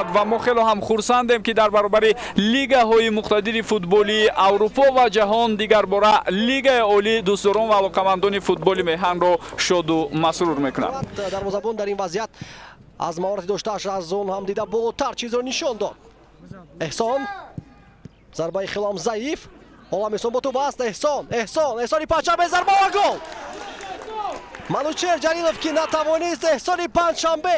мешавад ва мо хело ҳам хурсандем, ки дар баробари лигаҳои муқтадири футболии Аврупо ва ҷаҳон дигарбора Лигаи олӣ дӯстдорон ва алоқамандони футболи меҳанро шоду масрур мекунад. Дарвозабон дар ин вазъият аз маҳорати доштааш аз он ҳам дида болотар чизро нишон дод. Эҳсон, зарбаи хело ҳам заиф. Ҳолам Эҳсон бо тӯб аст. Эҳсон, Эҳсон, Эҳсони Панҷшанбе, зарба ва гол! Манучер Ҷалилов, ки натавонист, Эҳсони Панҷшанбе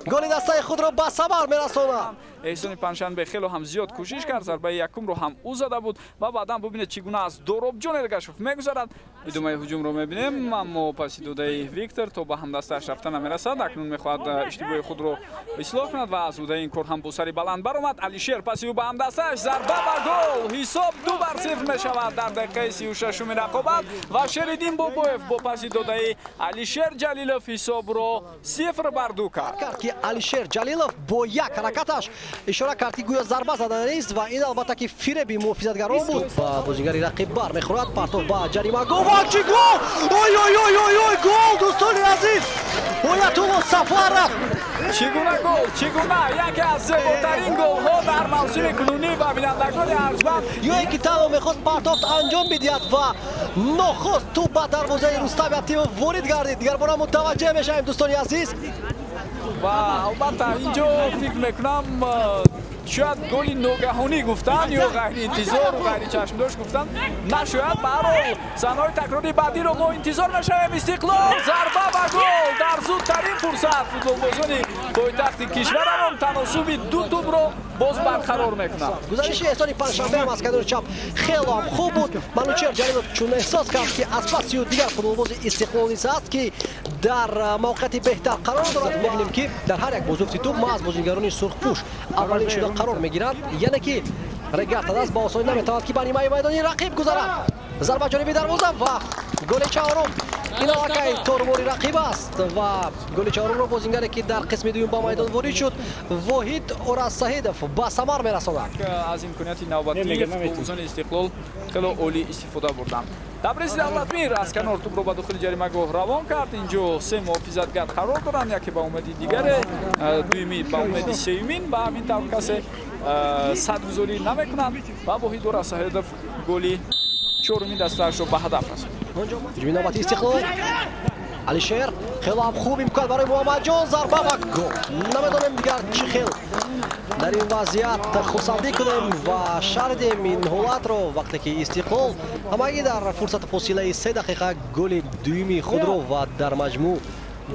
голи дастаи худро ба самар мерасонад. Эҳсони Панҷшанбе хело ҳам зиёд кӯшиш кард, зарбаи якумро ҳам ӯ зада буд ва баъдан бубинед, чӣ гуна аз Доробҷон Эргашов мегузарад. Идомаи ҳуҷумро мебинем, аммо паси додаи Виктор то ба ҳамдастааш рафта намерасад. Акнун мехоҳад иштибоҳи худро ислоҳ кунад ва аз ӯдаи ин кор ҳам бо сари баланд баромад. Алишер паси ӯ ба ҳамдастааш, зарба ва гол! Ҳисоб 2-0 мешавад дар дақиқаи 36-уми рақобат ва Шериддин Бобоев бо паси додаи Алишер Ҷалилов ҳисобро 0-2 кард. Ки Алишер Ҷалилов бо як ҳаракаташ ишора кард, ки гӯё зарба зада нест ва ин албатта ки фиреби муҳофизатгарон буд. Ба бозигари рақиб бар мехӯрад, партов ба ҷаримагоҳ ва чӣ гол! Ой, ой, ой, ой, ой, гол, дӯстони азиз! Оятулло Сафаров! Чӣ гуна гол, чӣ гуна! Яке аз зеботарин голҳо дар мавсими кунунӣ ва бинандагони арҷманд. Ё ин ки танҳо мехост партофт анҷом бидиҳад ва нохост тӯб ба дарвозаи Рустам Ятимов ворид гардид. Дигарбора мутаваҷҷеҳ мешавем, дӯстони азиз. Ва албатта инҷо фикр мекунам, шояд голи ногаҳонӣ гуфтан ё ғайриинтизору ғайричашмдошт гуфтан нашояд. Ба ҳар ҳол, саҳнаҳои такрории баъдиро мо интизор мешавем. Истиқлол, зарба ва гол! Дар зудтарин фурсат футболбозони пойтахти кишварамон таносуби ду тӯбро боз барқарор мекунанд. Гузариши Эҳсони Панҷшанбе ҳам аз канори чап хело ҳам хуб буд. Манучер Ҷалилов чун эҳсос кард, ки аз паси ӯ дигар футболбози Истиқлол низ аст, ки дар мавқеияти беҳтар қарор дорад, мебинем, ки дар ҳар як бозёфти тӯб маҳз бозигарони сурхпӯш аввалин шуда қарор мегиранд, яъне ки Регар-ТадАЗ ба осонӣ наметавонад, ки ба нимаи майдони рақиб гузарад. Зарба ҷониби дарвоза ва голи чаҳорум! Ин аллакай торумори рақиб аст ва голи чаҳорумро бозингаре, ки дар қисми дуюм ба майдон ворид шуд, Воҳид Оразсаидов ба самар мерасонад. Аз имконияти навбатии футболбозони Истиқлол хело олӣ истифода бурданд. Табризи Давлатмир аз канор тӯбро ба дохили ҷаримагоҳ равон кард. Инҷо се муҳофизатгар қарор доранд, яке ба умеди дигаре, дуюми ба умеди сеюмин. Ба ҳамин тавр касе садгузорӣ намекунад ва Воҳид Оразсаидов голи чоруми дастаашро ба ҳадаф расонд. Ҳуҷуми навбати Истиқлол, Алишер, хело ҳам хуб имкон барои Муҳаммадҷон, зарба ва гол! Намедонем дигар чӣ хел дар ин вазъият хурсандӣ кунем ва шарҳ диҳем ин ҳолатро, вақте ки Истиқлол ҳамагӣ дар фурсати фосилаи 3 дақиқа голи дуюми худро ва дар маҷмӯъ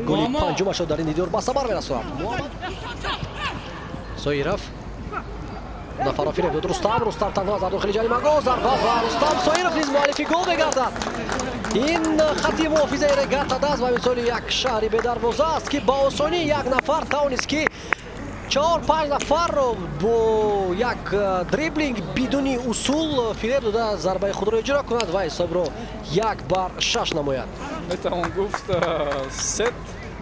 голи панҷумашро дар ин дидор ба самар мерасонад. Соиров нафарро фиреб дод. Рустам, Рустам танҳо аз дохили ҷаримагоҳ, зарба ва Рустам Соиров низ муаллифи гол мегардад. Ин хати муҳофизаи Регар-ТадАЗ ба мисоли як шаҳри бедарвоза аст, ки ба осонӣ як нафар тавонист, ки чор панҷ нафарро бо як дриблинг бидуни усул фиреб дода, зарбаи худро иҷро кунад ва ҳисобро 1-6 намояд. Метавон гуфт, сет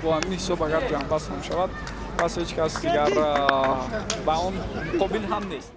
бо ҳамин ҳисоб агар ҷамъбаст ҳам шавад, пас ҳеҷ кас дигар ба он қобил ҳам нест.